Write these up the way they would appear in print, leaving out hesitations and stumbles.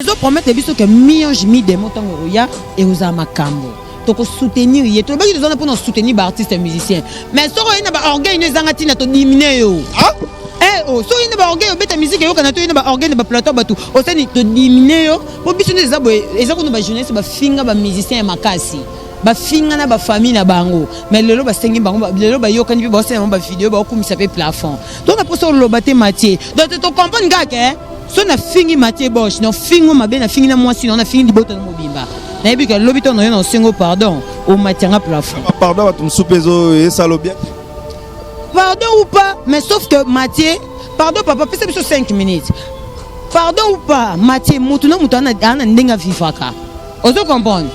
Ezo promettre biso que mi-ange mi-demon tango ekoya ekozala makambo. Toko soutenir ye. Tolobaki toza na pona soutenir ba artistes musiciens. Mais soki oye na ba orgueil no ezanga tina to diminuer yo. Ah? Eh oh, soki na ba orgueil obeta musique eyokana to ye na ba orgueil na ba plateau batu osani to diminuer yo. Po biso nde eza boye, eza kuna ba journalistes ba finga ba musiciens ya makasi. Ba finga na ba famille na bango. Mais lelo basengi bango lelo bayokani pe baosala bango ba video baokumisa pe plafond. Donc na posa oloba te Mathieu. Donc to comprendre kaka eh So na fingi Mathieu Bosch, na fingo mabe, na fingi na mwasi na na fingi libota na mobimba. Na yebi ka lobi to na yo na osengo pardon, o matianga plafond. Pardon bato mosusu mpe ezo esalo bien. Pardon ou pas, mais sauf que Mathieu, pardon papa, pesa biso 5 minutes. Pardon ou pas, Mathieu, mutu na mutu ana ana ndenge avivaka. Ozo comprendre?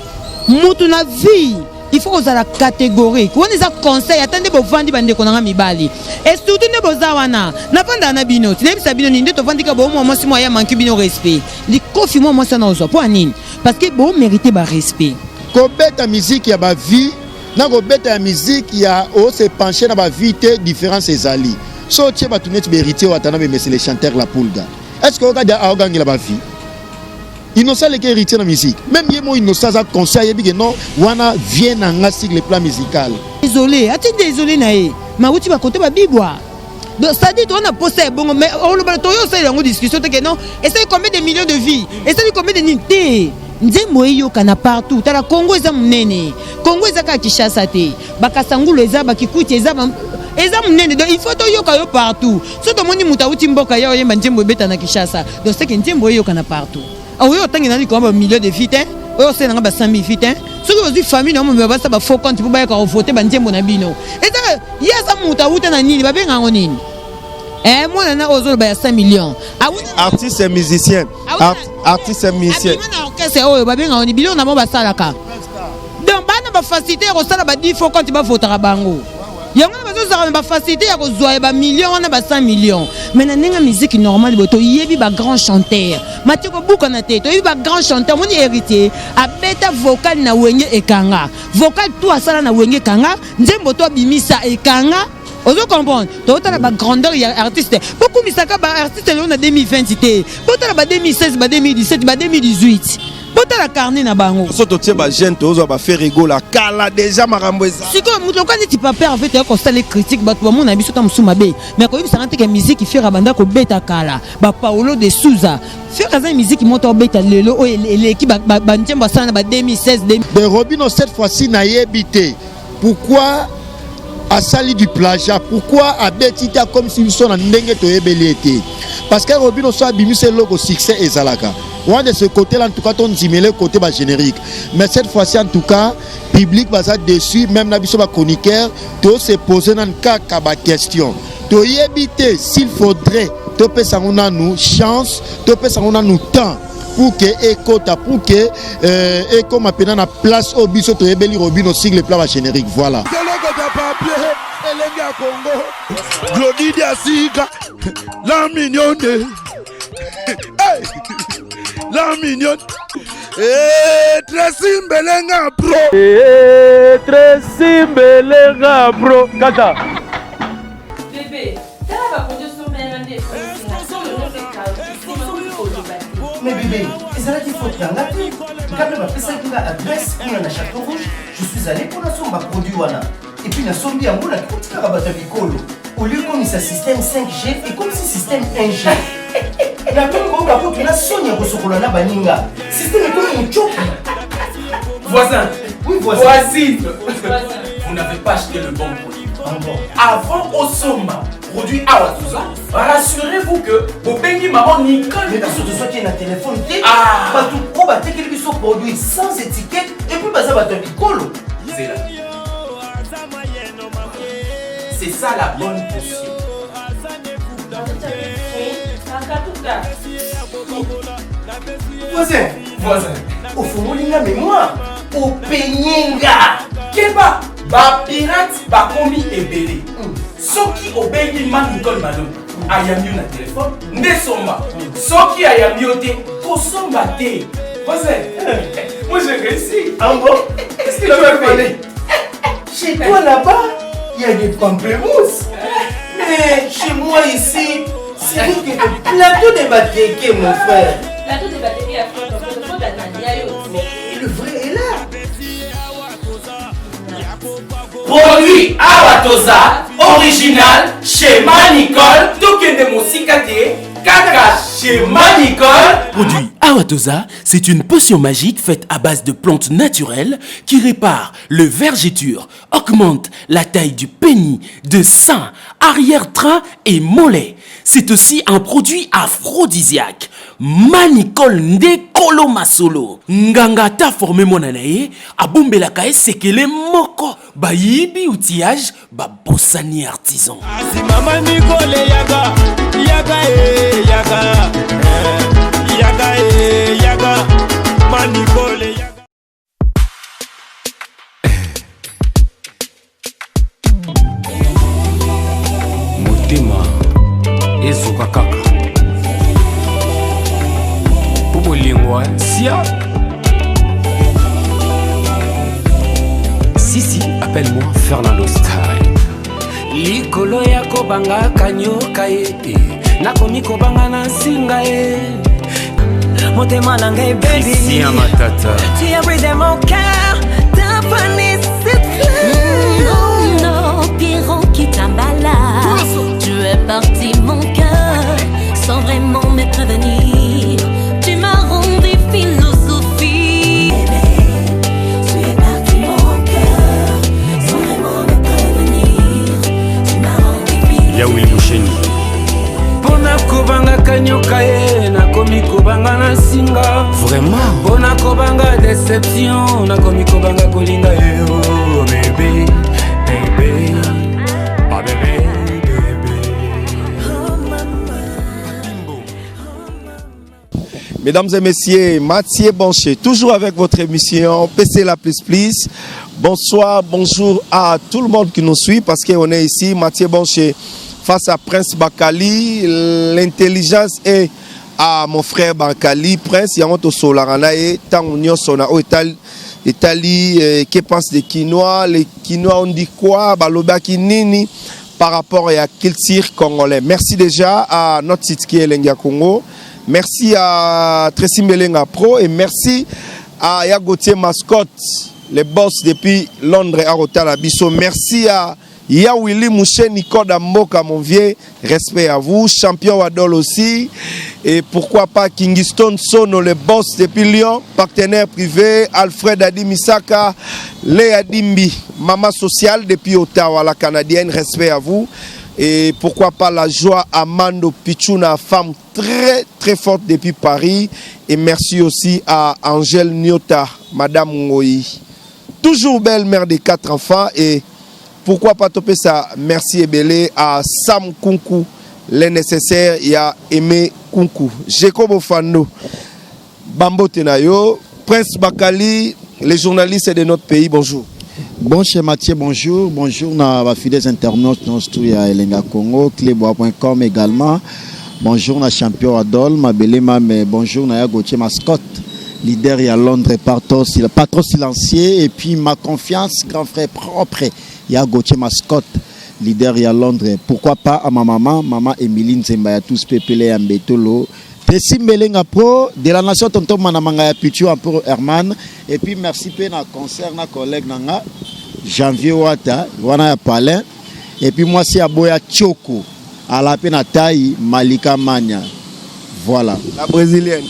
Mutu na vie il faut kozala catégorique wana eza conseil ata nde bovandi bandeko na nga mibali et surtout nde boza wana navandaka na bino tinayebisa bino nini nde tovandi kaka boomwa mwasi mwa ya manki bino respect likofi mwa mwasi wana ozwa mpo ya nini parce que bomérite barespect. Kobeta musique ya ba vie na kobeta ya musique ya o se pencher na ba vie te différence ezali so otie bato neti ba héritier watanabe mais c'est le chanteur la pulga est ce que oyoka aogangela ba vie? Innocent aleki héritier na musique. Même ye mo Innocent aza conscient ayebi que non wana vie na nga sur le plan musical. Désolé, ati désolé na ye. Mais awuti ba kote ba bibwa. Donc ça dit toi na posa ya bongo mais oloba to yo osala yango discussion te que non esali combien de millions de vies esali combien de nini te nzembo eyokana partout tala Congo eza monene Congo eza kaka Kinshasa te bakasangulu eza bakikuti eza eza monene donc il faut toyoka yo partout Soki tomoni moto awuti mboka ya oyemba nzembo ebeta na Kinshasa, donc c'est que nzembo eyokana partout. Oyo otangi na likolo ba millions de vues te, oyo osala nga ba 100 000 vues te. Soki ozwi famille na yo mobimba basala ba faux compte mpo bayaka kovote ba nzembo na bino. Eza ye aza moto awuta na nini babenga yango nini? Eh mwana na oyo ozoloba ya 100 millions. Awuta Artiste musicien. Artiste musicien. Abima na orchestre oyo babenga yango nini? Biloko na bango basalaka. Donc bana ba facilité ya kosala ba 10 faux compte bavotaka bango. Yango wana bazozala na ba facilité ya kozwa ya ba millions wana ba 100 millions. Mais na ndenge ya musique normale boye toyebi ba grands chanteurs. Mathieu kobukana te, toyebi ba grands chanteurs. Omoni Heritier abeta vocal na Wenge ekanga. Vocal tout asala na Wenge ekanga, nzembo to abimisa ekanga. Ozo comprendre? Totala ba grandeur ya artiste. Bokumisaka ba artiste lelo na 2020 te. Botala ba 2016, ba 2017, ba 2018. Botala carnet na bango. So totie ba jeune tozwa ba Ferre Gola kala deja makambo eza. Sikoyo moto lokola neti papa Hervé toya kosala critique bato bamona biso ta mosusu mabe mais koyebisa nga te ke musique Ferre abanda kobeta kala ba Paolo de Souza Ferre aza musique moko abeta lelo oyo eleki ba nzembo asala na ba 2016 De Robino cette fois-ci nayebi te pourquoi asali du plagiat, pourquoi abeti te akomisi biso na ndenge toyebeli ye te, parce que Robino so abimisi eloko succès ezalaka wana. De ce côté là en tout cas tondimele côté ba générique, mais cette fois-ci en tout cas public baza déçu, même na biso ba chroniqueur to se poser nanu kaka ba question, toyebi te s'il faudrait topesa yango nanu chance, topesa yango nanu temps pour que ekota, pour que ekoma pena na place oyo biso toyebeli Robino sur le plan ba générique. Voilà. Eloko ya papier elenge ya Congo Glody Diasika la mignonne, hey! La mignonne. Eh, Tracy Mbelenga bro. Eh, Tracy Mbelenga bro. Kata. Bébé, tala ba produits osombela nde Mais bébé, ezalaki faute na nga te. Nga mpe bapesaki nga adresse kuna na Château Rouge. Je suis allé mpo nasomba produit wana. Et puis nasombi yango nakuti kaka bato ya bikolo. Au lieu komisa système 5G, ekomisi système 1G. Nakomi koyoka kutu na soni ya kosokola na baninga. Système ekomi mochoki. Voisin. Oui, voisin. Voisine. Vous n'avez pas acheté le bon produit. Ah bon. Avant osomba produit awa toza, rassurez-vous que bobengi maman Nicole. Mais biso tozwaki ye na telefone te. Ah. Bato oyo batekeli biso produit sans étiquette et puis baza bato ya bikolo. C'est là. C'est ça la bonne potion. Voisin. Voisin. Ofungoli nga mémoire. Openye nga. Keba, ba pirate bakomi ebele. Soki obengi ma Nicole Malone, ayambi yo na telefone nde somba. Soki ayambi yo te, kosomba te. Voisin, moi j'ai réussi. Ah bon? Qu'est-ce que tu as fait? Chez toi là-bas, il y a des pamplemousses. Mais chez moi ici, c'est que le plateau de Bateke, mon frère. Plateau de Bateke ya frère. Mais le vrai est là. Produit Awa Toza, original chez Manicole. Tokende mosika te, kaka chez Manicole. Produit Awatoza, c'est une potion magique faite à base de plantes naturelles qui répare le vergeture, augmente la taille du pénis, de sein, arrière-train et mollet. C'est aussi un produit aphrodisiaque. Manicole nde kolo masolo. Nganga ata forme mwana na ye, abombelaka ye sekele moko. Bayibi outillage, babosani artisan. Asi mama Nicole yaka, yaka e yaka, eh, yaka e yaka, ma Nicole yaka. Motema ezoka kaka mpo bolingo sia. Sisi, appelle-moi Fernando Style. Likolo ya kobangaka nyoka ye, nakomi kobanga na nsinga ye. Motema na ngai baby. Christian Matata. Tu as brisé mon cœur, t'as fané cette fleur. Non, non, Pierrot Kitambala. Tu es parti mon cœur sans vraiment me prévenir. Tu m'as rendu philosophie. Tu es parti mon cœur sans vraiment me prévenir. Tu m'as rendu Ya Willy Musheni. Mpona kobangaka nyoka ye, nakomi kobanga na nsinga. Vraiment. Mpona kobanga déception, nakomi kobanga kolinga ye. Oh, bébé, bébé, ah, bébé, bébé. Mesdames et messieurs, Mathieu Bancher, toujours avec votre émission PC La Plus Plus. Bonsoir, bonjour à tout le monde qui nous suit parce qu'on est ici, Mathieu Bancher, face à Prince Bakali, l'intelligence est à mon frère Bakali, Prince, yango tosolarana et tango nyonso na oyo etali que pense des Kinois, les Kinois ont dit quoi, balobaki nini par rapport à la culture congolaise. Merci déjà à notre site qui est Elengi Congo. Merci à Tracy Melenga Pro et merci à Yagotier Mascotte, les boss depuis Londres à Rotala Bisso. Merci à Ya Willy Mouché Nicole Mboka, mon vieux, respect à vous. Champion Wadol aussi. Et pourquoi pas Kingston Sono, le boss depuis Lyon, partenaire privé, Alfred Adi Misaka, Léa Dimbi, maman sociale depuis Ottawa, la Canadienne, respect à vous. Et pourquoi pas la joie Amando Pichuna, femme très très forte depuis Paris. Et merci aussi à Angèle Nyota, Madame Ngoyi. Toujours belle mère des 4 enfants. Et pourquoi pas topé ça, merci Ebele à Sam Kunku, les nécessaires, il y a Aimé Kunku. Jacob Fando, Bambo Tenayo, Prince Bakali, les journalistes de notre pays, bonjour. Bon, chez Mathieu, bonjour. Bonjour na fidèles internautes, nous sommes à Elengi Congo, cleboa.com également. Bonjour na champion Adol, ma belle mais bonjour na Gauthier Mascotte, leader à Londres, pas trop silencieux, et puis ma confiance, grand frère propre, ya Gauthier Mascotte, leader à Londres. Pourquoi pas à ma maman, maman Émilie Nzemba, ya tous Pépélé ya Mbetolo. Tessi Mbelenga Pro, de la nation tonton Manamanga ya Pichu, pour Herman. Et puis merci pe na concert na collègue nanga, Janvier Wata, wana ya Palin. Et puis moi c'est Aboya Choco, à la peine à taille Malika Mania. Voilà. La brésilienne.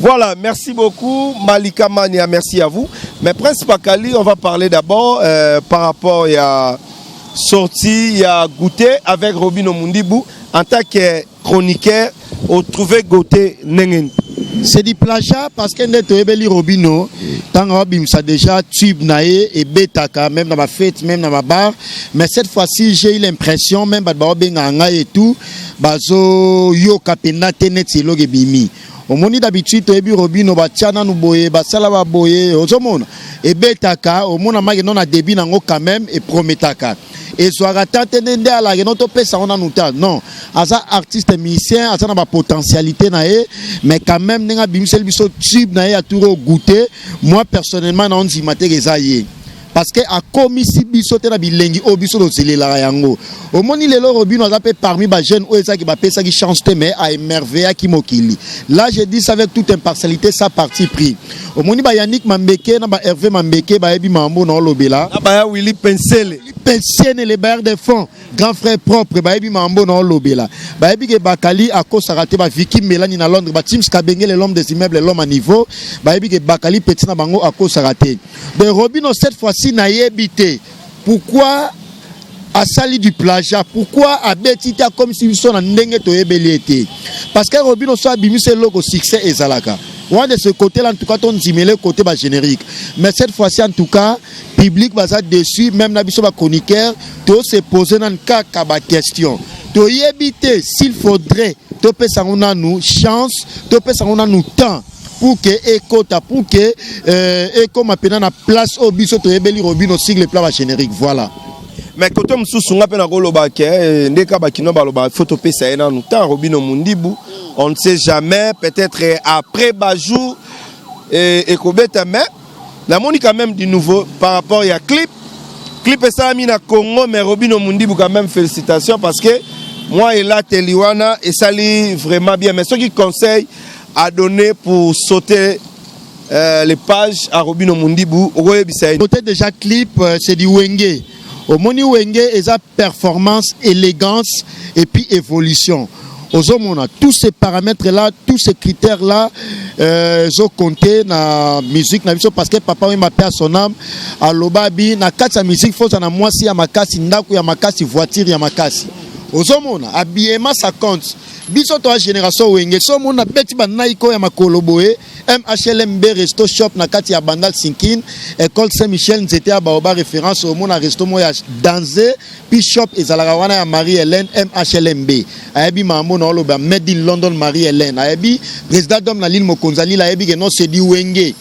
Voilà, merci beaucoup Malika Mania, merci à vous. Mais Prince Bakali, on va parler d'abord par rapport à sortie, il y a goûté avec Robin Mundibu en tant que chroniqueur, on trouvait goûter Nengen. C'est du plagiat parce que net ebeli Robino, tant Robin ça déjà tube naé et betaka même dans ma fête, même dans ma bar. Mais cette fois-ci, j'ai eu l'impression même ba benga et tout, bazo yo kapena tenet eloge bimi. Omoni d'habitude toyebi Robino batia nanu boye, basala ba boye, ozomona ebetaka, omona maki non na débit nango quand même et prometaka. Et zwaka tante nde alake non topesa ngo nanu ta. Non, aza artiste musicien, aza na ba potentialité na ye, mais quand même ndenge abimiseli biso tube na ye ya tour goûter, moi personnellement na ondima te eza ye. Parce que akomisi biso te na bilengi oyo biso tozelelaka yango. Omoni lelo Robino aza mpe parmi bajeune oyo ezalaki bapesaki chance te, mais aémerveillaki mokili. Là, je dis ça avec toute impartialité, ça parti pris. Omoni ba Yannick Mambeke na ba Hervé Mambeke bayebi mambo na olobela. Na baya Willy Pensele. Pensene, le bailleur de fonds, grand frère propre, bayebi mambo na olobela. Bayebi ke Bakali akosaka te. Baviki Melani na Londres, batims Kabengele, l'homme des immeubles, l'homme à niveau, bayebi ke Bakali petit na bango akosaka te. De Robino, cette fois-ci, nayebi te pourquoi asali du plagiat, pourquoi abeti te akomisi biso na ndenge toyebeli ye te. Parce que Robino so abimisi eloko, succès ezalaka wana. De ce côté là, en tout cas, tondimele côté bagénérique, mais cette fois-ci, en tout cas, public baza déçu. Même na biso bachroniqueur, tose pose nanu kaka baquestion. Toyebi te s'il faudrait topesa yango nanu chance, topesa yango nanu temps pour que ekota, pour que ekoma mpena na place oyo biso toyebeli Robino sur le plan bagénérique. Voilà. Mais kote mosusu, nga mpe nakoloba ke nde ka bakino baloba, faut topesa ye nanu temps, Robino Mundibu. On ne sait jamais, peut-être après bajour ekobeta. Mais namoni quand même du nouveau par rapport ya clip. Clip esalami na Congo, mais Robino Mundibu, quand même félicitations, parce que moi elateli wana esali vraiment bien. Mais soki conseil à donner pour sauter les pages à Robino Mundibu, okoyebisa ye? Côté déjà clip, c'est du Wenge. Omoni, Wenge eza performance, élégance et puis évolution. Ozomona tous ces paramètres là, tous ces critères là ezocompte na musique na biso, parce que Papa Wemba, paix à son âme, aloba bi na kati ya musique, faut na mwasi ya makasi, ndako ya makasi, voiture ya makasi. Ozomona, habillement, ça compte. Biso toya génération Wenge. So omona beti banaiko ya makolo boye, MHLMB Resto Shop na kati ya Bandal Sinkin, école Saint Michel, nzete ya baoba référence. Omona resto moko ya danse puis shop ezalaka wana ya Marie Hélène. MHLMB ayebi mambo na oloba, made in London. Marie Hélène ayebi, président d'homme na lile, mokonzi alile ayebi ke non, c'est du Wenge.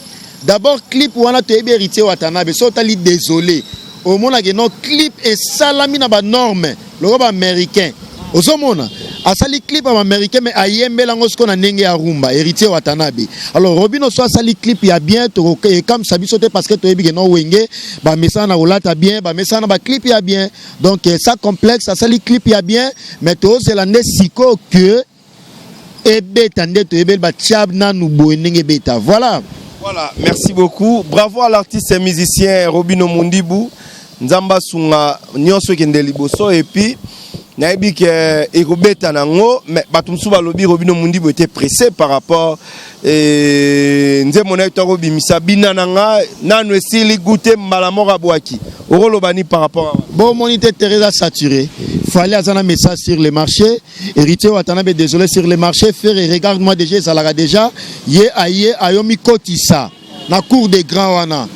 D'abord clip wana, toyebi Héritier Watanabe. So otali Désolé, omonake non, clip esalami na banorme loko baaméricain. Ozomona asali clip ya baaméricain, mais ayembela yango sikoyo na ndenge ya rumba, Héritier Watanabe. Alors Robino so asali clip ya bien, ekamwisa biso te, parce que toyebi ke no, Wenge bamesana na kolata bien, bamesana na baclip ya bien. Donc ça complexe, asali clip ya bien, mais tozela nde sikoyo ke ebeta nde toyebeli batia nanu boye ndenge ebeta. Voilà. Voilà, merci beaucoup. Bravo à l'artiste et musicien Robino Mundibu. Nzamba sunga nyonso ekende liboso et puis nayebi ke ekobeta nango. Mais bato mosusu balobi Robino Mundibu était pressé par rapport nzembo na ye to akobimisa bina na nga nanu esili gute mbala moko abwaki. Okoloba ni par rapport à Bomoni te, Thérèse saturé. Fallait aza na message sur le marché, Héritier Watanabe Désolé sur le marché, Ferre Regarde moi déjà ezalaka déjà. Ye aye ayomi kotisa na cour des grands wana.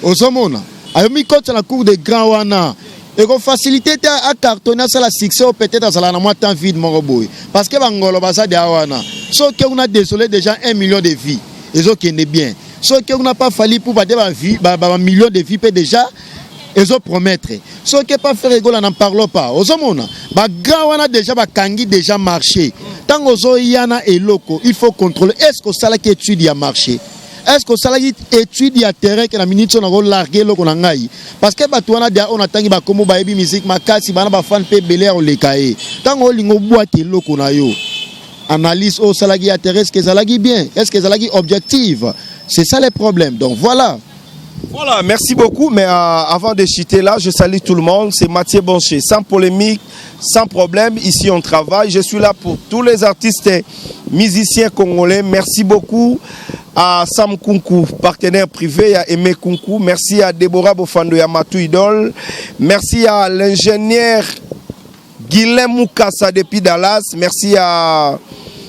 Ozomona ayomi kotisa na cour des grands wana, ekofacilité te acartonne, asala succès oyo. Peut-être azalaka na mwa temps vide moko boye, parce que bangolo baza deya wana. Soki kuna Désolé déjà 1 million de vues, ezokende bien. Soki kuna pa Fally mpo bade bamillion de vues mpe déjà ezopromettre. Soki epa Ferre Gola, n'en parlons pas. Ozomona bagrand wana déjà bakangi déjà marché. Ntango ozoya na eloko, il faut contrôler: est ce que osalaki étude ya marché? Est ce que osalaki étude ya terrain ke na minute oyo nakolarguer eloko na ngai? Parce que bato wana dia oyo natangi bakombo, bayebi musique makasi, bana bafan mpe ebele ya koleka ye. Ntango olinga obwaka eloko na yo, analyse oyo osalaki ya terrain, est ce que ezalaki bien? Est ce que ezalaki objective? C'est ça le problème. Donc voilà. Voilà, merci beaucoup. Mais avant de chuter là, je salue tout le monde. C'est Mathieu Boncher, sans polémique, sans problème. Ici, on travaille. Je suis là pour tous les artistes et musiciens congolais. Merci beaucoup à Sam Kunku, partenaire privé, à Aimé Kunku. Merci à Deborah Bofando et à Matou Idol. Merci à l'ingénieur Guilain Moukassa depuis Dallas. Merci à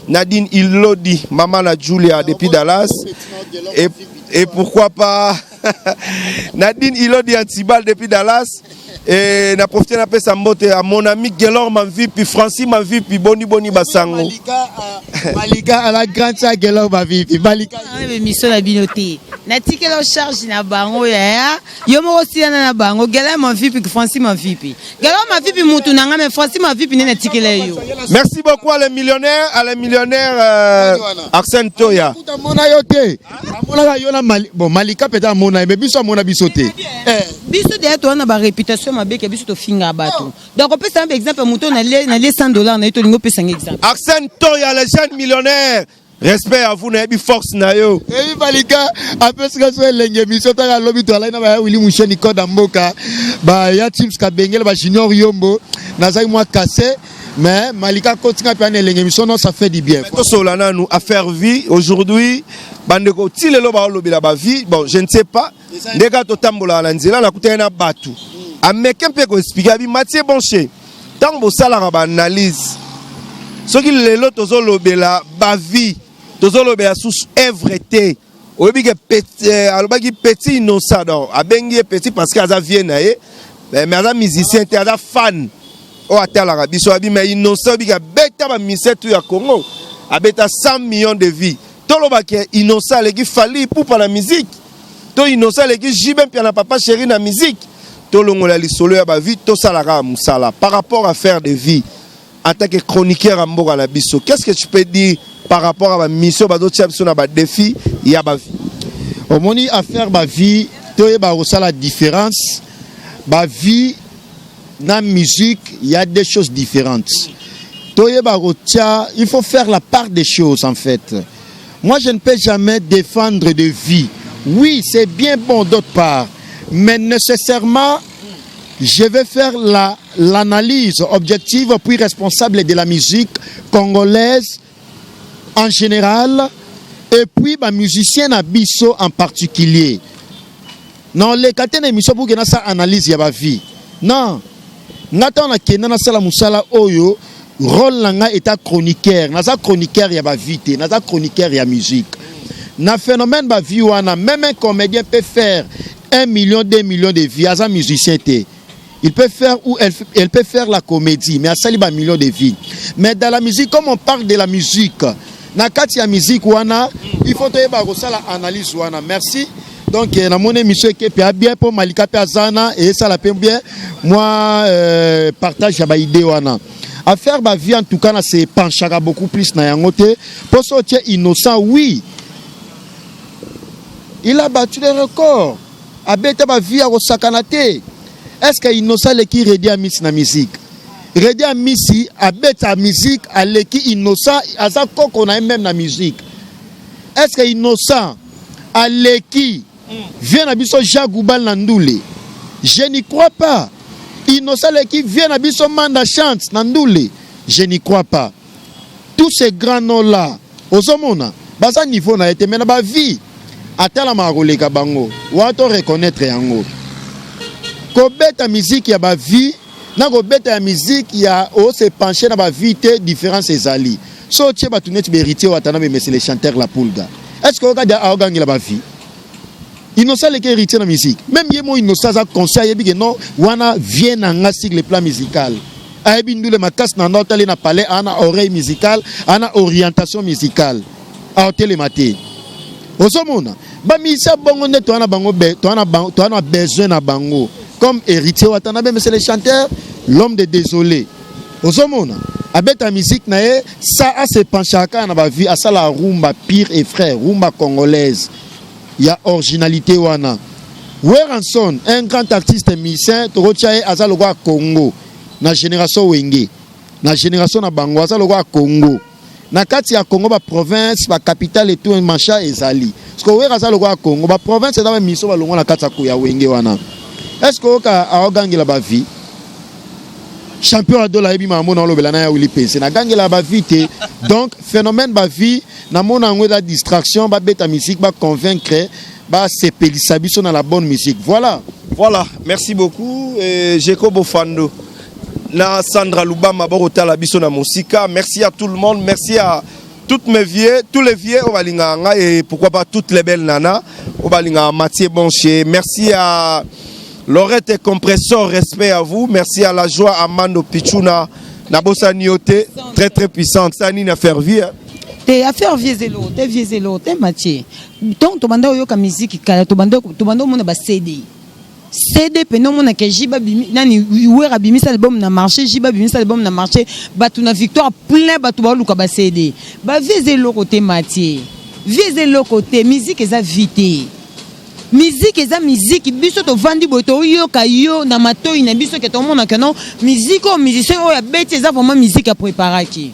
Nadine Ilodi, maman la Julia depuis Dallas. Et pourquoi pas Nadine Ilodi Antibal depuis Dallas. Et na profité na pesa mbote à mon ami Gelor Manvi puis Francis Manvi puis Boni Boni Basango. Malika à la grande sa Gelor Manvi Malika. Émission na bino te, natikela charge na bango yaya. Yo moko osilana na bango. Gelor Mavipi, Francis Mavipi. Gelor Mavipi mutu na nga, mais Francis Mavipi nde natikela yo. Merci beaucoup à les millionnaires Arsène Toya. Amona yo te, amonaka yo na Mali. Bon, Malika peut-être amona ye, mais biso amona biso te. Biso deya toza na baréputation mabe ke biso tofingaka bato. Donc opesanga baexemple ya moto nalie 100 $ na ye, tolingi opesanga exemple. Arsène Toya, le jeune millionnaire, respect à vous, nayebi force na yo. Ebi Malika apesika so elenge émission. Taka alobi toalai na baya Wili Musheni, code ya mboka, baya Chims Kabengele, bajunior Yombo. Nazali mwa kase, mais Malika akotinga mpe ana elenge émission. Non, ça fait du bien. Tosola nanu affaire vues. Aujourd'hui, bandeko ti lelo baolobela bavues. Bon, je ne sais pas nde kaka totambolaka na nzela, nakutani na bato, ameke mpe koexpliquer abi Matie Bonche. Ntango bosalaka baanalyse, soki lelo tozolobela bavues, tozolobela susu œuvre te. Oyebi ke alobaki petit Innocent, donc abengi ye petit parce que aza vie na ye, mais aza musicien te, aza fan oyo atalaka biso. Abi mais Innocent, oyebi ke abeta bamusicien tu ya Congo, abeta 100 millions de vues. Tolobaki Innocent aleki Fally Ipupa na musique to Innocent aleki JB Mpiana, papa chéri, na musique? Tolongola lisolo ya bavues, tosalaka mosala. Par rapport à faire de vues, en tant que chroniqueur ya mboka na biso, qu'est-ce que tu peux dire par rapport à bamission bazotia biso na badéfi ya bavues? Omoni, affaire bavues, toyeba kosala différence. Bavues na musique, il y a des choses différentes. Toyeba kotia, il faut faire la part des choses. En fait, moi, je ne peux jamais défendre de vues. Oui, c'est bien bon d'autre part, mais nécessairement je vais faire l'analyse objective puis responsable de la musique congolaise en général et puis bamusicien na biso en particulier. Naleka te na émission pour ke nasala analyse ya bavues. Non, nga ntango nakenda nasala mosala oyo, rôle na ngai eta chroniqueur. Naza chroniqueur ya bavues te, naza chroniqueur ya musique. Na phénomène bavues wana, même un comédien peut faire 1 million, 2 millions de vues, aza musicien te. Il peut faire ou elle peut faire la comédie, mais asali ba millions de vues. Mais dans la musique, comme on parle de la musique, na kati ya musique wana, il faut toyeba kosala analyse wana. Merci. Donc namoni émission eke mpe bien mpo Malika mpe aza na esala mpe bien moi partage ya baidée wana. Affaire bavues, en tout cas, na se penchaka beaucoup plus na yango te. Mpo so otie Innocent, oui, il a battu les records, abeta bavues ya kosakana te. Est ce que Innocent aleki Reddy Amisi na musique? Reddy Amisi abeta musique, aleki Innocent, aza koko na ye même na musique. Est ce que Innocent aleki vieux na biso Jacques Goubal na ndule? Je n'y crois pas. Innocent aleki vieux na biso Manda Chante na ndule? Je n'y crois pas. Tous ces grands noms là, ozomona baza niveau na ye te, mais na bavues atalamaka koleka bango wana. To reconnaître yango, kobeta musique ya bavues na kobeta ya musique ya ose pencher na bavues te, différence ezali. So otie bato neti baHéritier Watana, bemese le chanteur La Pulga, est ce que okadi aogangela bavues? Innocent aleki Héritier na musique. Même ye mo Innocent aza conscient, ayebi ke non, wana vieux na nga sur le plan musical, ayebi ndule makasi na nda otali na palais, aa na oreille musicale, aa na orientation musicale, aotelema te. Ozomona bamisia bongo nde toa na bango, toa na besoin na bango comme Héritier Watanabe, mais c'est le chanteur, l'homme de désolé. Ozomona abeta musique na ye, sa ase penchaka kaka na bavues. Asala rumba pire et frère, rumba congolaise ya originalité wana. Werrason, un grand artiste musicien, tokotia ye aza lokola Congo na génération Wenge, na génération na bango, aza lokola Congo. Na kati ya Congo, baprovince, bacapitale etout machin ezali. Parce que Wera aza lokola Congo, baprovince eza bamiso balongwa na kati ya Wenge wana. Est ce que oyoka aogangela bavues? Champion adola ayebi makambo na olobela na ya Wili Pese, nagangela bavues te. Donc phénomène bavues, namona yango eza distraction. Babeta musique, baconvaincre, basepelisa biso na la bonne musique, voilà. Voilà, merci beaucoup. Jeko Bofando na Sandra Lubama bokotala biso na mosika. Merci à tout le monde, merci à toutes mes vieux, tous les vieux oyo balingaka ngai et pourquoi pas toutes les belles nana oyo balingaka Mathieu Boncher. Merci à Lorette Compressor, respect à vous. Merci à la joie Amando Pichuna nabosani yo te, très très puissante. Ça nini affaire vues, hein? Te, affaire vues eza eloko te, vues eza eloko te, Mathieu. Donc tobanda oyoka miziki kala, tobanda omona ba CD, CD pene, omonaka JB abimi nani, Wera abimisa album na marché, JB abimisa album na marché, bato na Victoire plein, bato baoluka ba CD. Bavues eza eloko te, Mathieu, vues eza eloko te. Musique eza vues te. Musique eza musique, biso tovandi boye toyoka yo na matoi na biso ke tomona ke non, musique oyo musicien oyo abeti eza vraiment musique apreparaki.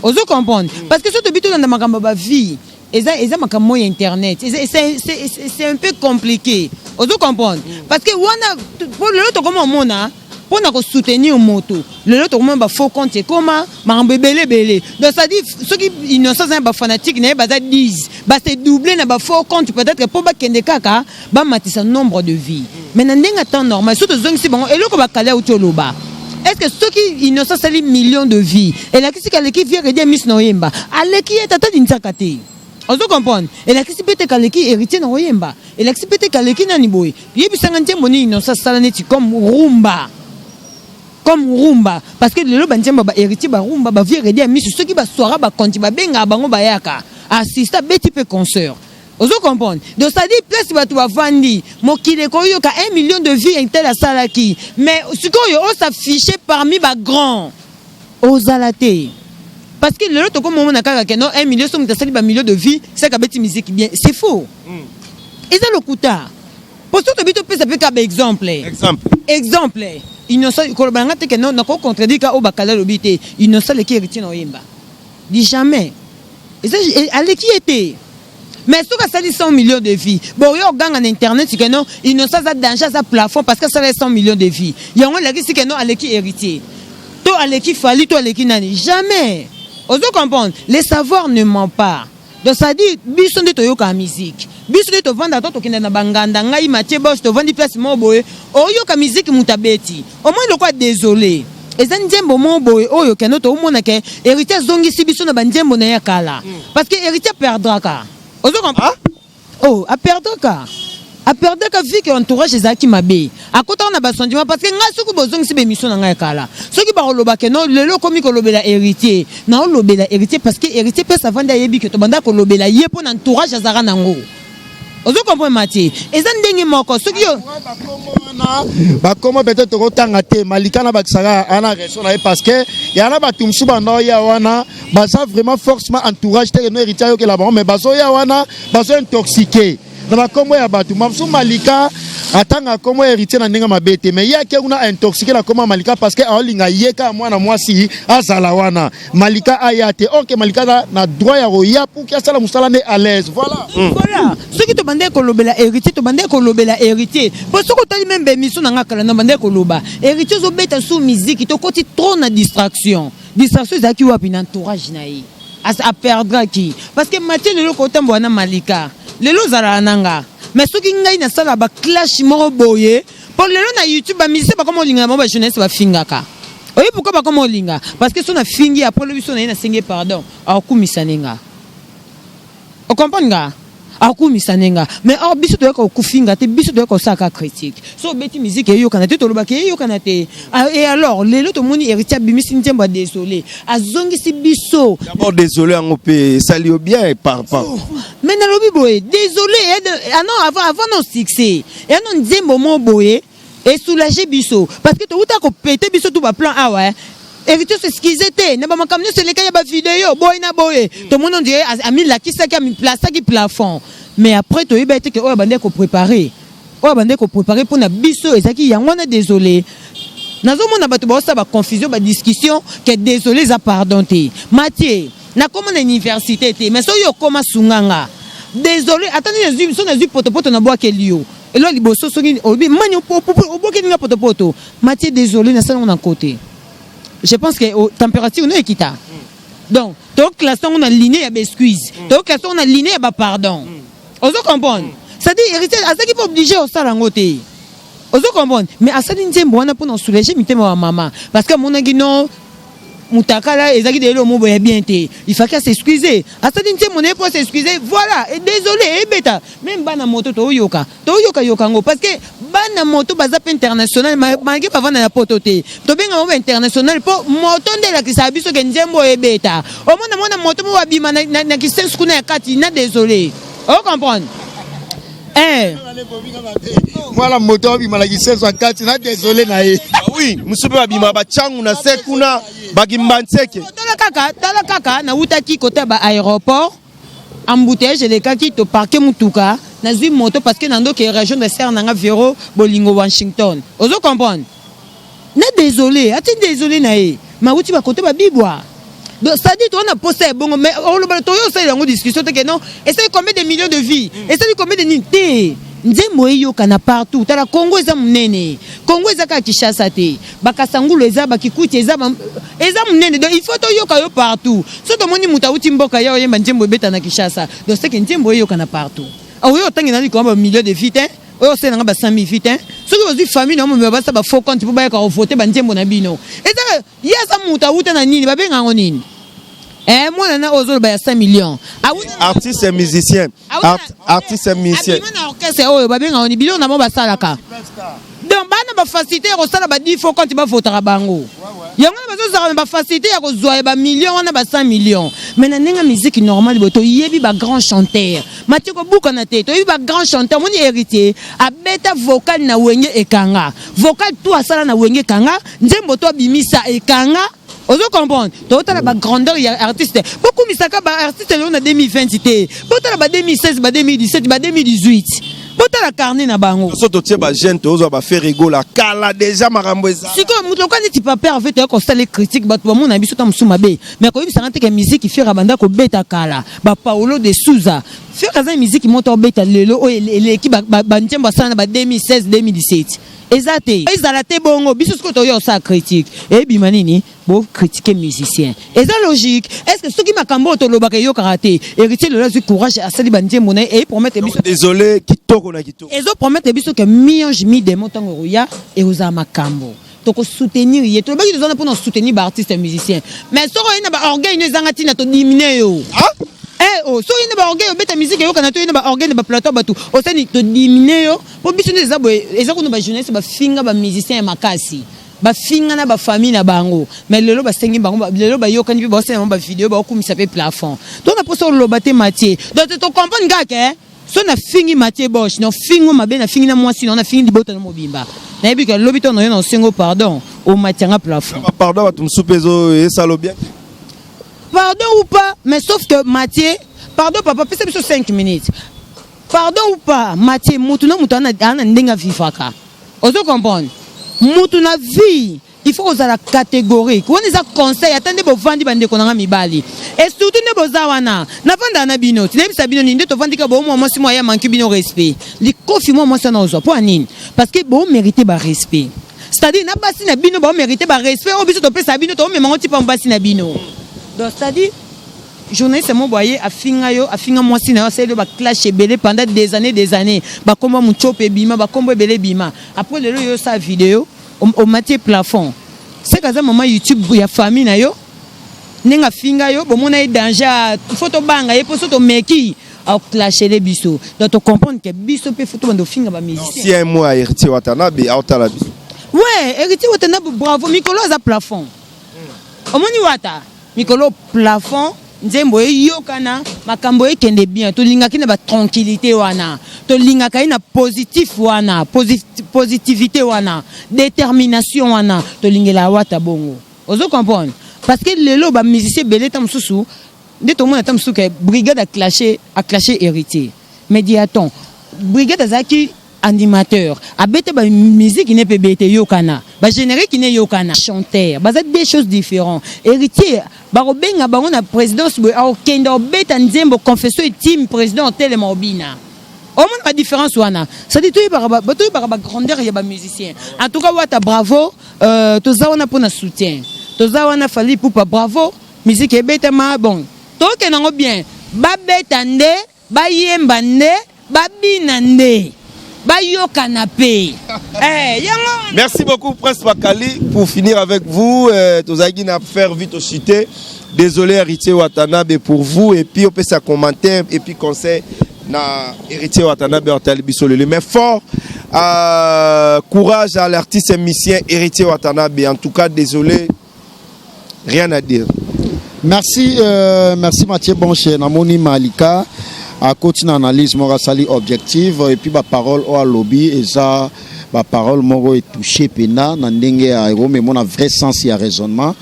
Ozo comprendre? Parce que so tobi tolanda makambo ya bavie, eza makambo ya internet, c'est un peu compliqué. Ozo comprendre? Parce que wana po lelo tokoma omona mpona kosoutenir moto, lelo tokomona bafaux compte ekoma makambo ebele ebele. Donc c'est-à-dire soki Innocent aza na bafanatique na ye, baza 10, base double na bafaux compte peut-être mpo bakende kaka bamatisa nombre de vie. Mais na ndenge temps normal, so tozongisi bango eloko bakale auti oloba, est ce que soki Innocent asali million de vie, elakisi aleki vieux Reddy Amisi na oyemba? Aleki ye tata dinzaka te. Ozo comprendre? Elakisi mpe te kaleki Héritier na oyemba, elakisi mpe te kaleki nani boye. Yebisanga nzembo nini Innocent asala neti comme rumba, comme rumba? Parce que lelo banzembo bahéritier barumba, bavieux Reddy Amisi, soki baswara bakonti babengaka bango, bayaka assiste, abeti mpe concert. Ozo comprendre? Donc c'est-à-dire place bato bavandi, mokili ekoyoka 1 million de vie un tel asalaki. Mais sikoyo os'affiche parmi bagrand, ozala te, parce que lelo tokomomona kaka ke non, 1 million, so moto asali bamillion de vie, saka abeti musique bien. C'est faux, eza lokuta. Po so tobi topesa mpe kaka baexemple. Exemple. Exemple, Innocent, koloba nanga te ke non, nakocontredire ka oyo bakala alobi te. Innocent aleki Héritier na oyemba? Di jamais. Eza aleki ye te. Mais soki asali 100 millions de vie, bon, oyo oganga na internet ke non, Innocent aza danger, aza plafond, parce que asala 100 millions de vie, yango elakisi ke non, aleki Héritier to aleki Fally to aleki nani? Jamais. Ozo comprendre? Le savoir ne ment pas. Donc ça dit biso nde toyokaka musique, biso nde tovanda to tokende na banganda. Ngai Matie Bosh, tovandi place moko boye, oyoka musique moto abeti omoi lokwa désolé, eza nzembo moko boye oyo kende toomona ke Héritier azongisi biso na banzembo na ye ya kala, parce que Héritier aperdraka. Ozo comprendre? Oh, aperdraka, aperdaka vu ke entourage ezalaki mabe, akotaka na basentiment. Parce que ngai soki bozongisi bémission na ngai ya kala, soki bakoloba ke non, lelo okomi kolobela Héritier, naolobela Héritier parce que Héritier mpe savandi, ayebi ke tobanda kolobela ye mpo na entourage azalaka nango. Ozo comprendre, Matie? Eza ndenge moko soki yo Wana bakoma peut-être tokotanga te. Malika na bakisaka ana raison na ye, parce que ya na bato mosusu banda oya wana baza vraiment forcément entourage te no Héritier ayokela bango, mais bazoya wana bazo intoxiqué na bakombo ya bato mamosusu. Malika atanga kombo ya Héritier na ndenge mabe te, mais ye ake kuna intoxiqué na kombo ya Malika, parce que aolinga ye kaka mwana mwasi azala wana, Malika aya te. Or ke Malika aza na droit ya koya pour que asala mosala nde à l'aise, voilà. Voilà, soki tobandeki kolobela Héritier, tobandeki kolobela Héritier po soki otali même bémission na nga kala, na bandeki koloba Héritier ozobeta su musique, tokoti trop na distraction. Distraction ezalaki wapi? Na entourage na ye. Aperdraki parce que Matie, lelo kotambola na Malika, lelo ozalaka na nga, mais soki ngai nasala baclash moko boye, mpo lelo na YouTube bamusicien bakoma olinga na bango, bajournaliste bafingaka. Oyebi pourquoi bakoma olinga? Parce que so nafingi, après lobi so na ye nasengi pardon, akokumisa ne nga. Ocomprendre nga? Akumisa nde nga. Mais or biso toyaka kofinga te, biso toyaka kosalaka critique. So obeti musique eyokana te, tolobaki eyokana te. Et alors lelo tomoni Héritier abimisi nzembo ya désolé, azongisi biso. D'abord désolé yango mpe esali yo bien par Mais nalobi boye, désolé ah non, avant non succès eya no nzembo mo boye esoulage biso, parce que touta kopete biso tu baplan awa. Héritier s'excuse te na bamakambo nyonso eleka ya bavideo boye na boye. Tomoni on dirait amilakisaki, amiplasaki plafond, mais après toyebi ete ke oyo abandaki kopréparer, oyo abandaki kopréparer mpona biso ezalaki yango wana désolé. Nazomona bato baosala baconfusion, badiscussion ke désolé eza pardon te. Matie, nakóma na université te, mais soki okóma sunganga désolé, ata nini nazwi, so nazwi potopoto nabwakeli yo elo liboso, soki olobi mani obwakeli nga potopoto, Matie désolé, nasalango na kote, je pense que oh, température no ekita. Donc toclasse yango na ligne ya baexcuse, toclasse yango na ligne ya bapardon. Ozo comprendre? C'est-à-dire Héritier azalaki mpe obligé osala yango te. Ozo comprendre? Mais asali nzembo wana mpona soulager mitema ya mama, parce que amonaki non, mutakala ezalaki lelo mo boya bien te, il fallait s'excuser. Asali nzembo na ye mpo s'excuser, voilà. Et désolé ebeta même bana moto toyoka, toyoka yoka yango, parce que bana moto baza mpe international, malgré bavanda na poto te. Tobenga bango international mpo moto nde elakisaka biso ke nzembo oyo ebeta. Omona mona moto mo babima na kisensu kuna ya kati na désolé. Ocomprendre? Eh. Mwana moto abima na kisenso ya kati na désolé na ye. Oui, mosusu mpe babima bachangu na se kuna bakimba nseke. Tala kaka, tala kaka, nawutaki kota ba aéroport. Embouteillage elekaki, to parquer mutuka, nazui moto parce que na ndoki rejoindre sœur na nga Vero Bolingo Washington. Ozo comprendre? Na desole, ati desole na ye. Mais awuti ba kote ba bibwa. Donc c'est à dire toza na posa ya bongo mais oloba toyo osalela yango discussion te que non esali combien de millions de vues, esali combien de nini te. Nzembo eyokana partout. Tala Congo eza munene. Congo eza kaka Kinshasa te. Ba Kasangulu eza, ba Kikwiti eza, ba eza munene. Donc il faut toyoka yo partout. Soki tomoni mutu awuti mboka ya oyemba nzembo ebeta na Kinshasa. Donc c'est que nzembo eyokana partout. Oyo otangi na likolo ba millions de vues te. Oyo osala nga ba 100 000 vues te. Soki ozwi famille na yo mobimba basala ba faux compte po bayaka ko voter ba nzembo na bino. Eza ye aza mutu awuta na nini babenga yango nini? Eh mwana na ozo loba ya 100 millions. Awuta artiste et musicien. Artiste et musicien. Abima na orchestre oyo babenga yango nini biloko na bango basalaka. Donc bana ba facilité ya kosala ba 10 faux compte ba votaka bango. Yango wana bazozala na ba facilité ya kozwa ya ba millions wana ba 100 millions. Mais na ndenge ya musique normale boye toyebi ba grands chanteurs. Mathieu kobukana te toyebi ba grands chanteurs omoni Heritier abeta vocal na Wenge ekanga. Vocal tout asala na Wenge ekanga, nzembo to abimisa ekanga. Ozo comprendre? Totala ba grandeur ya artiste. Bokumisaka ba artiste lelo na 2020 te. Botala ba 2016, ba 2017, ba 2018. Botala carnet na bango. So totie ba jeune tozwa ba Ferre Gola kala déjà makambo eza. Sikoyo moto lokola neti papa Hervé toya kosala critique bato bamona biso ta mosusu mabe. Mais koyebisa nga te ke musique Ferre abanda kobeta kala. Ba Paolo de Souza. Ferre aza musique moto obeta lelo oyo eleki ba nzembo asala na ba 2016, 2017. Eza te. Ezala te bongo biso sikoyo toya kosala critique ebima nini bo critiquer musicien eza logique est ce que soki makambo oyo tolobaka eyokaka te Heritier lelo azwi courage asali ba nzembo na ye eye promettre biso Désolé kitoko na kitoko. Ezo promettre biso que mi ange mi demon tango ekoya ekozala makambo toko soutenir ye tolobaki toza wana pona soutenir ba artistes musiciens mais soki oye na ba orgueil no ezanga tina to diminuer yo. Eh oh soki oye na ba orgueil obeta musique eyokana te oye na ba orgueil na ba plateau ya batu osali to diminuer yo. Po biso nde eza boye eza kuna ba journaliste ba finga ba musiciens ya makasi ba finga na ba famille na bango mais lelo ba sengi bango lelo ba yokani pe bao sala bango ba video bao kumisa pe plafond to na posa oloba te Mathieu donc to comprendre kaka ke so na fingi Mathieu Bosch na fingo mabe na fingi na mwasi na na fingi libota na mobimba na yebi ke lobi to na yo na osengo pardon o matianga plafond pardon bato mosusu pe ezo esalo bien pardon ou pas mais sauf que Mathieu pardon papa pesa biso 5 minutes Pardon ou pas Mathieu mutu na mutu aza na ndenge a vivaka ozo comprendre mutu na vie il faut kozala catégorique wana eza conseil ata nde bovandi ba ndeko na nga mibali et surtout nde boza wana navandaka na bino ti nayebisa bino nini nde tovandi kaka bo mwa mwasi mwa ya manque bino respect likofi mwa mwasi wana ozwa mpo ya nini parce que bo merite ba respect c'est à dire na basi na bino ba merite ba respect oyo biso topesa bino tomema ngo ti pa basi na bino donc c'est à dire Journaliste moko boye aye afinga yo, afinga mwasi na yo, asaleli yo ba clash ebele pendant des annees des annees, ba kombo ya Mutshopi ebima, ba kombo ebele ebima. Après lelo yo osala video, omati ye plafond. Seke aza maman YouTube ya famille na yo? Ndenge afinga yo, bomona ye danger, faut tobanga ye po soki tomeki ako clashele biso. Donc to comprendre que biso pe faut tobanda kofinga ba musiciens. Si un mot à Heritier Watanabe, aotala biso. Ouais, Heritier Watanabe bravo, mikolo aza plafond. Omoni Wata? Mikolo plafond nzembo eyokana makambo ekende bien tolingaki na ba tranquillite wana tolingaka ye na positif wana positivite wana determination wana tolingela wata bongo ozo comprendre parce que lelo ba musicien ebele ta mosusu nde tomona ta mosusu ke brigade a clashe a clashe héritier mais dit attends brigade azalaki Animateur abeta ba musique ne pe bete eyokana ba generique ne eyokana chanteur baza deux choses different heritier bako benga bango na presidence boye akokende akobeta nzembo confession etime president otelema obina omona ba difference wana c'est à dire toyebaka ba toyebaka ba grandeur ya ba musiciens en tout cas wata bravo euh, toza wana pona soutien toza wana Fally Ipupa bravo musique ebetama bon tokende yango bien babeta nde Bayemba nde, babina nde, bayokana pe eh, yango wana. Merci beaucoup Prince Bakali pour finir avec vous euh, tozalaki na faire vite chute désolé Héritier Watanabe pour vous et puis opesa commentaire et puis conseil na Héritier Watanabe otali biso lelo mais fort euh, courage à l'artiste musicien Héritier Watanabe en tout cas désolé Rien à dire. Merci, euh, merci Mathieu Bonche, namoni Malika akoti na analyse moko asali objective et puis ba parole oyo alobi eza ba parole moko etouche pena na ndenge ya ekomemo na vrai sens ya raisonnement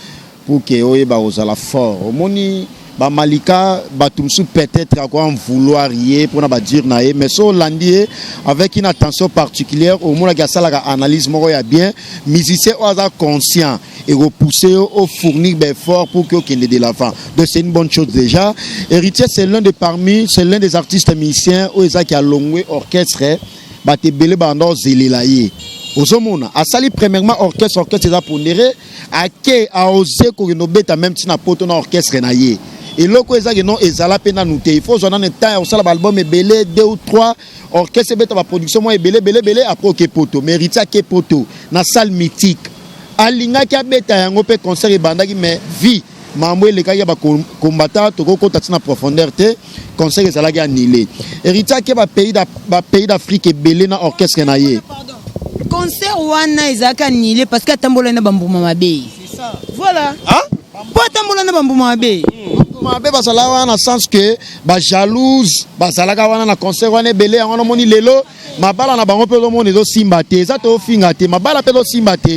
pour que oyeba kozala fort omoni. Bamalika, bato mosusu peut-être ako en vouloir ye mpona badire na ye, mais so olandi ye avec une attention particulière, omonaki asalaka analyse moko ya bien. Musicien oyo aza conscient, ekopousse yo ofournir baeffort pour que okende de l'avant. Donc c'est une bonne chose déjà. Héritier, c'est l'un de parmi c'est l'un des artistes musiciens oyo ezaki alongwe orchestre, bato ebele banda ozelela ye. Ozomona asali premièrement orchestre, orchestre eza pondéré, ake aose kokende obeta même ntina poto na orchestre na ye. Eloko ezaki non, ezala mpe nanu te. Il faut ozwa nano temps ya kosala baalbum ebele, deux ou trois orchestre, ebeta baproduction moko ebele ebele ebele, après oke poto. Mais Héritier ake poto na salle mythique, alingaki abeta yango mpe concert ebandaki, mais vie mambo elekaki ya bakombata, tokokota ntina profondeur te, concert ezalaki annulé. Héritier ake bapays d'Afrique ebele na orchestre na ye. Concert wana ezalaki annulé parce que atambola na bambuma mabe. Voilà, mpo atambola na bambuma mabe. Mabe bazalaka wana na sens que bajalouse bazalaka wana na concert wana ebele. Yango namoni lelo mabala na bango mpe ozomona ezosimba te, eza tofinga te, mabala mpe ezosimba te.